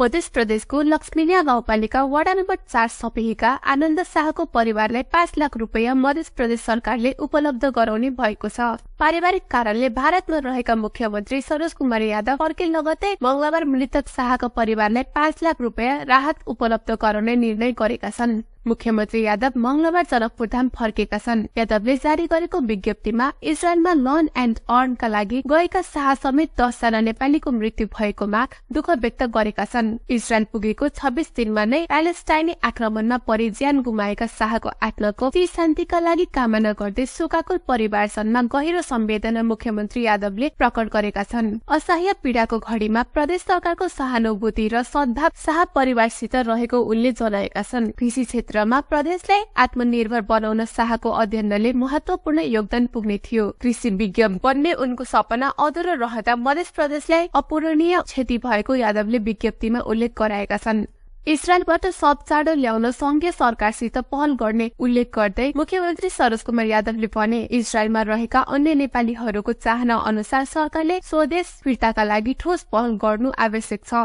मध्य प्रदेशको लक्ष्मीनिया गाउँपालिका वडा नम्बर 4 सपेहीका आनन्द शाहको परिवारलाई 5 लाख रुपैयाँ मध्य प्रदेश सरकारले उपलब्ध गराउने भएको छ। पारिवारिक कारणले भारतमा रहेका मुख्यमन्त्री सरोज कुमार यादव फर्किल लगतै मंगलबार मृतक शाहको परिवारलाई 5 लाख रुपैयाँ राहत उपलब्ध गराउने निर्णय गरेका छन्। मुख्यमन्त्री यादव मंगलबार जनकपुरधाम फर्केका छन्। यादवले जारी गरेको विज्ञप्तिमा इजरायलमा लर्न एन्ड अर्नका लागि गएका शाह समेत 10 जना नेपालीको मृत्यु भएकोमा दुःख व्यक्त गरेका छन्। इजरायल पुगेको 26 दिनमा नै प्यालेस्टाइनी आक्रमणमा परि ज्यान गुमाएका शाहको आत्माको चिर शान्तिका लागि कामना गर्दै शोकाकुल परिवारजनमा गहिरो संवेदना मुख्यमन्त्री यादवले प्रकट गरेका छन्। असह्य पीडाको घडीमा प्रदेश सरकारको सहानुभूति र सद्भाव शाह परिवारसित रहेको उनले जनाएका छन्। कृषि क्षेत्रमा प्रदेशलाई आत्मनिर्भर बनाउन शाहको अध्ययनले महत्वपूर्ण योगदान पुग्ने थियो। कृषि विज्ञ बन्ने उनको सपना अधुरो रहँदा मध्य प्रदेशलाई अपूरणीय क्षति भएको यादवले विज्ञप्तिमा उल्लेख गराएका छन्। इजरायलबाट शव चाँडो ल्याउन संघीय सरकारसित पहल गर्ने उल्लेख गर्दै मुख्यमन्त्री सरोज कुमार यादवले भने, इजरायलमा रहेका अन्य नेपालीहरूको चाहना अनुसार सरकारले स्वदेश फिर्ताका लागि ठोस पहल गर्नु आवश्यक छ।